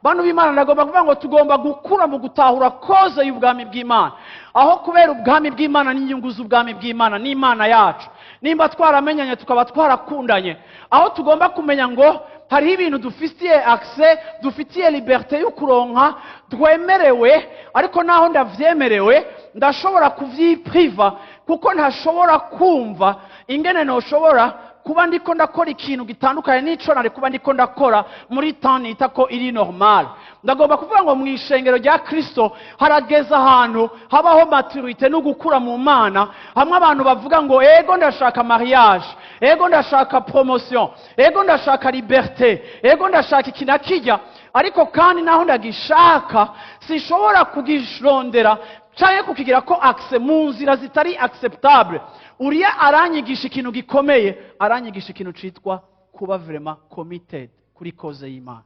Bantu b'Imana, ndagomba kuvuga ngo tugomba gukura mu gutahura cause y'ubwami bw'Imana, aho kubera ubwami bw'Imana n'inyungu z'ubwami bw'Imana n'Imana yacu. Nimba twaramenyanye, tukaba twarakundanye, aho tugomba kumenya ngo hariho ibintu dufitiye accès, dufitiye liberté yo kuronka, twemerewe, ariko naho ndavyemerewe ndashobora kuvyipriva, kuko ntashobora kumva ingene noshobora kuba ndiko ndakora ikintu gitandukanye n'ico nari kuba ndiko ndakora muri temps nita ko iri normal. Ndagomba kuvuga ngo mu ishengero rya Kristo harageze ahantu habaho maturité no gukura mu Mana, hamwe abantu bavuga ngo: "Ego, ndashaka mariage, ego, ndashaka promotion, ego, ndashaka liberté, ego, ndashaka iki na kirya, ariko kandi naho ndagishaka sinshobora kugirondera canke kukigira ko accès mu nzira zitari acceptable." Uriya aranyigisha ikintu gikomeye, aranyigisha ikintu citwa kuba vraiment committed kuri cause y'Imana.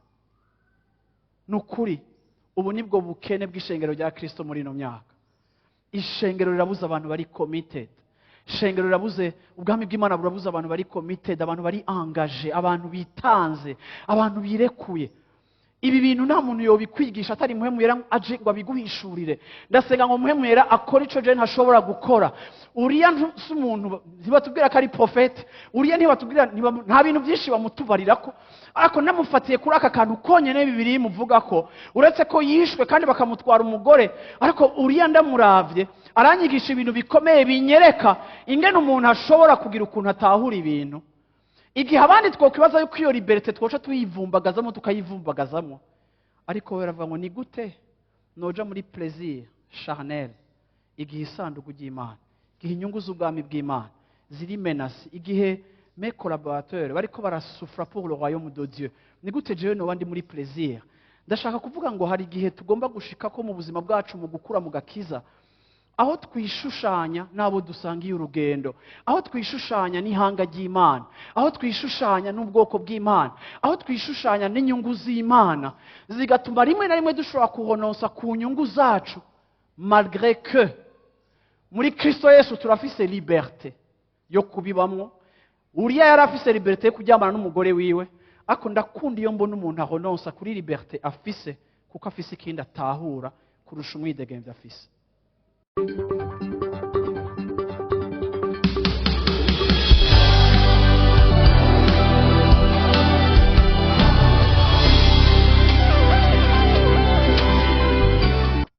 Ni ukuri, ubu nibwo bukene bw'ishengero rya Kristo muri ino myaka. Ishengero rirabuze abantu bari committed, ishengero rirabuze, ubwami bw'Imana burabuze abantu bari committed, abantu bari engagé, abantu bitanze, abantu birekuye. Ibi bintu nta muntu yobikwigisha atari Mpwemu Yera aje ngo abiguhishurire. Ndasenga ngo Mpwemu Yera akore ico je ntashobora gukora. Uriya si umuntu, ntibatubwira ko ari prophète. Uriya ntibatubwira, nta bintu byinshi bamutubarirako, ariko namufatiye kuri aka kantu konyene Bibiliya imuvuga ko, uretse ko yishwe kandi bakamutwara umugore. Ariko Uriya ndamuravye aranyigisha ibintu bikomeye, binyereka ingene umuntu ashobora kugira ukuntu atahura ibintu igihe abandi twokwibaza yuko iyo liberté twoca tuyivumbagazamo, tukayivumbagazamo. Ariko we aravuga ngo: "Ni gute noja muri plaisir charnel igihe isanduku ry'Imana, igihe inyungu z'ubwami bw'Imana ziri menacées, igihe mes collaborateurs bariko barasufra pour le royaume de Dieu? Ni gute jewe noba ndi muri plaisir?" Ndashaka kuvuga ngo hari igihe tugomba gushika ko mu buzima bwacu, mu gukura mu gakiza, aho twishushanya n'abo dusangiye urugendo, aho twishushanya n'ihanga ry'Imana, aho twishushanya n'ubwoko bw'Imana, aho twishushanya n'inyungu z'Imana, zigatuma rimwe na rimwe dushobora kuhonosa ku nyungu zacu, malgré que muri Kristo Yesu turafise liberté yo kubibamwo. Uriya yari afise liberté yo kuryamana n'umugore wiwe, ariko ndakunda iyo mbona umuntu ahononsa kuri liberté afise, kuko afise ikindi atahura kurusha umwidegemvyo afise.